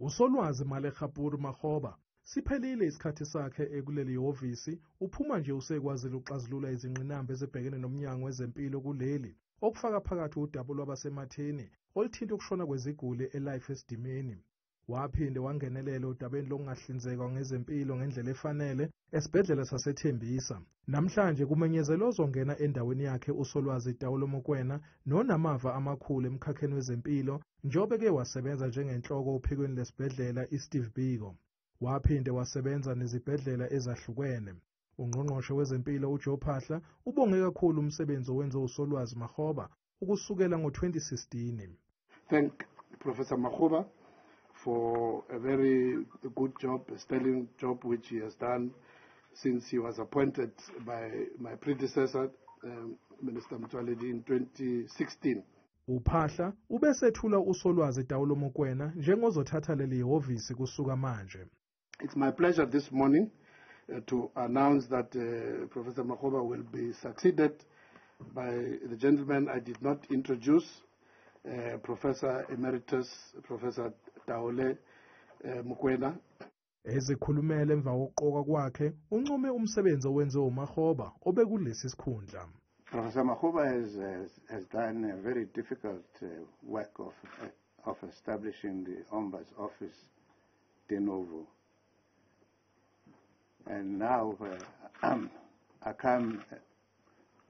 Usolwazi Malegapuru Makgoba siphelile isikhathi sakhe ekuleli hhovisi. Uphuma nje usekwazile ukuxazulula izingqinamba ezibhekene nomnyango wezempilo kuleli, okufaka phakathi udaba lwabasematheni oluthinta ukushona kweziguli eLife Esidimeni. Waphinde wangenelela odabeni lokungahlinzekwa ngezempilo ngendlela efanele esibhedlela saseThembisa. Namhlanje kumenyezelwe ozongena endaweni yakhe, usolwazi Taolo Mokoena, nonamava amakhulu emkhakheni wezempilo, njengoba eke wasebenza njengenhloko ophikweni lesibhedlela iSteve Biko. Waphinde wasebenza nezibhedlela ezahlukene. Ungqongqoshe wezempilo uJoe Phaahla ubonge kakhulu umsebenzi owenziwe usolwazi Makgoba ukusukela ngo-2016. Thank Professor Makgoba for a very good job, a sterling job which he has done since he was appointed by my predecessor, Minister Motsoaledi, in 2016. UPhaahla ubesethula usolwazi Taolo Mokoena njengozothatha leli hhovisi kusuka manje. It's my pleasure this morning to announce that Professor Makgoba will be succeeded by the gentleman I did not introduce, Professor Emeritus Professor Taole Mokoena. Ezikhulumela emva kokuqokwa kwakhe, uncome umsebenzi owenziwe uMakgoba obekulesi sikhundla. Professor Makgoba has done a very difficult work of establishing the Ombuds Office de novo. And now I come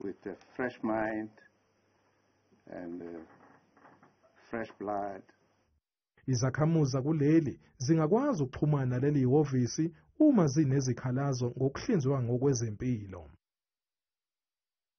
with a fresh mind and fresh blood. Izakhamuzi kuleli zingakwazi ukuxhumana naleli hhovisi uma zinezikhalazo ngokuhlinzwa ngokwezempilo.